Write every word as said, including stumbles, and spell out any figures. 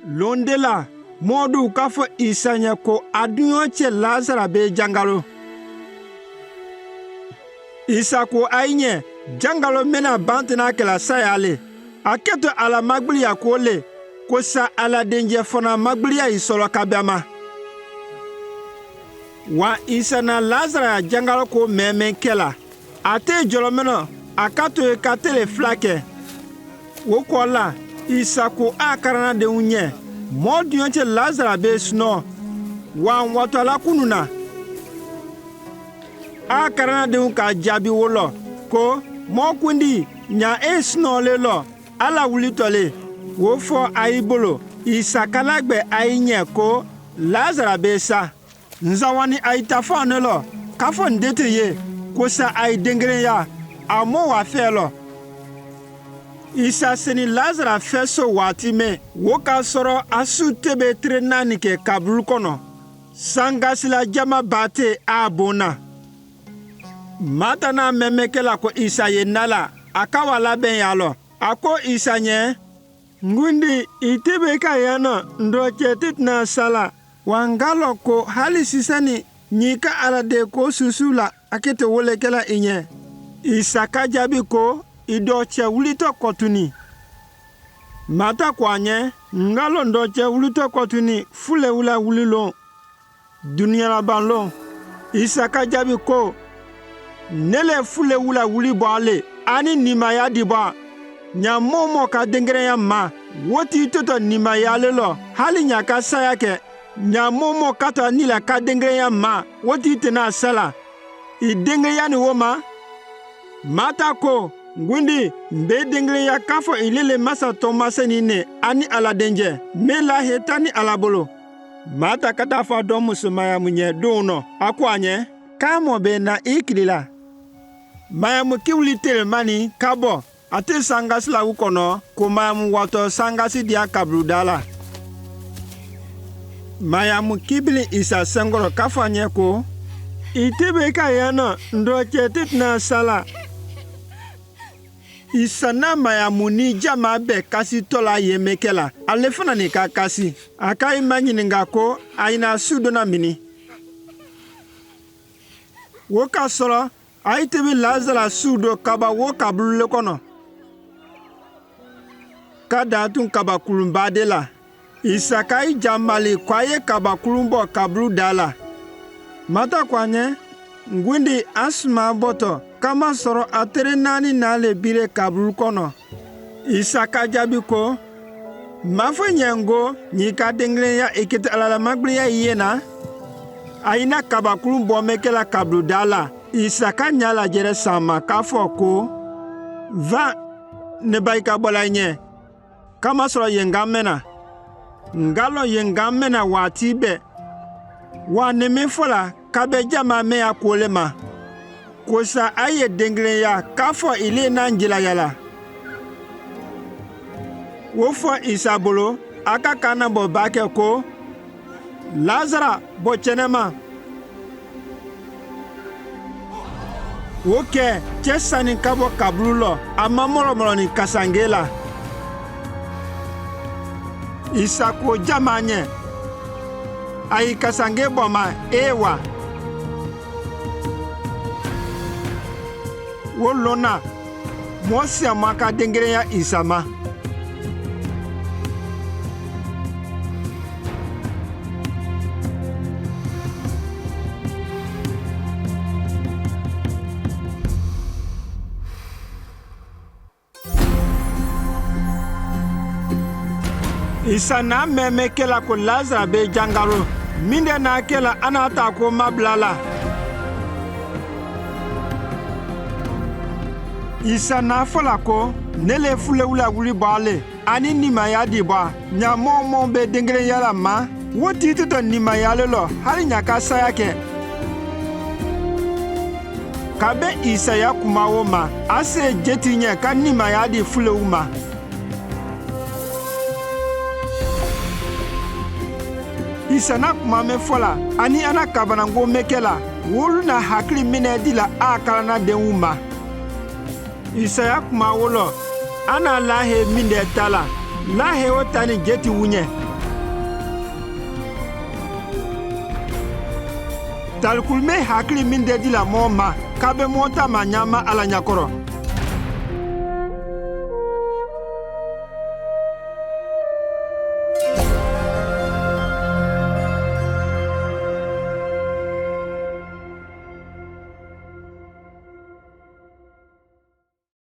Londela, modu ka fo Isa nye ko adunyọ che Lazara be jangalo. Isa ko aiñe, jangalo mena bantena kela saya le. Aketo ala magbiri ya ko le, ko sa ala denje fona magbiri ya i solo kabia ma. Wa Isa na Lazara ya jangalo ko meme kela. Atee jolọmẹnọ, akato i katele flake. Wokọ la, Isa ko akaradenwu nye, mo dunyọ che Lazara be sunọ. Wa n wato ala kunu na. Akaradenwu ka jabi wolọ, ko, mo kundi, nya e sunọ le lọ, ala wulitọ le. Wo fo aibolo, Isa kalagbe aiñe ko, Lazara be sa. Nzawani aitafan lọ, ka fo ndete ye, ko sa aidengere ya, a mo wa fe lọ. Isa seni Lazara fe so wati me, wo ka soro asu tebe tere nani ke kabulu kono. Sangasi la jama bate a bona. Mata na meme kela ko Isa ye nala, a ka wa la be ya lọ. A ko Isa nye, Ngundi, i tebe ka ya na, ndo che titna sala, wa ngalọ ko hali sisani, nyi ka ala de ko susu la, akete wole kela inye. Isa ka jabi ko, i do che wulitọ kotuni. Mata kwa nye, ngalọ ndo che wulitọ kotuni, fule wula wuli lo. Dunia la ban lo. Isa ka jabi ko, nele fule wula wuli bwa le, ani nima ya di bwa. Nya momo ka dengere ya ma, woti toto nima ya le lo, hali nya ka saya ke. Nya momo kato ani la ka dengere ya ma, woti tena sala. I dengere ya ni wo ma. Mata ko, ngundi, mbe dengere ya ka fo i lele masa tomaseni ne, ani ala denje, me la he tani ala bolo. Mata ka ta fo a do musu Mayamu nye duunọ, a kwa nye, ka mo be na i kili la. Mayamu ki wuli tele mani, ka bo, ati sangasi la wu kono, ko Mayamu wato sangasi di a kabulu dala. Mayamu ki bili Isa sengoro ka fo nye ko, i tebe ka ya na, ndo che titna sala. Isa na Mayamu ni jama be kasi tola ye me kela, ale fana ni ka kasi. A ka i ma nyini nga ko, a i na sudo na mini. Wo ka solo, a i tebe Lazara sudo kaba wo kabulu le kono. Ka da tun kaba kulun ba de la. Isa ka i jamali kwa ye kaba kulun bo kabulu dala. Mata kwa nye, ngundi a suma boto, kama soro a tere nani na le bire kabulu kono. Isa ka jabi ko, ma fo nye ngo, nyi ka dengere ya i kete ala la magbiri ya i ye na. A i na kaba kulun bo me kela kabulu dala. Isa ka nya la jere sama ka fo ko, va, ne ba i ka bola nye. Kama soro ye nga mena. Ngalọ ye nga mena wa ti be. Wa ne me fola ka be jama me ya kole ma. Ko sa a ye dengere ya ka fo i le na njila ya la. Wo fo Isa bolo, a ka ka na bo ba ke ko, Lazara, bo chene ma. Wo ke, che sani ka bo kabulu lo, a ma molomolo ni kasange la. Isa ko jama nye. A i kasange bo ma, e wa. Wo lona. Mo sia ma ka dengere ya Isa ma. Isa na meme kela ko Lazara be jangaro. Minde na kela ana ta ko mabla la. Isa na fola ko, nele fulewula wuli bwa le, ani nima ya di bwa, nya momo be dengere ya la ma, woti toto nima ya le lo, hali nya ka saya ke. Ka be Isa ya kuma wo ma, a se jeti nye ka nima ya di fulewu ma. Isa na kuma me fola, ani ana kabana ngo me kela, wolu na hakili mine di la a kala na den wu ma. Isa ya kuma wo lo, ana lahe minde ta la, lahe wo tani jeti wu nye. Talkulme hakli min dedil amooma, kabe moota mañama ala ñakoro.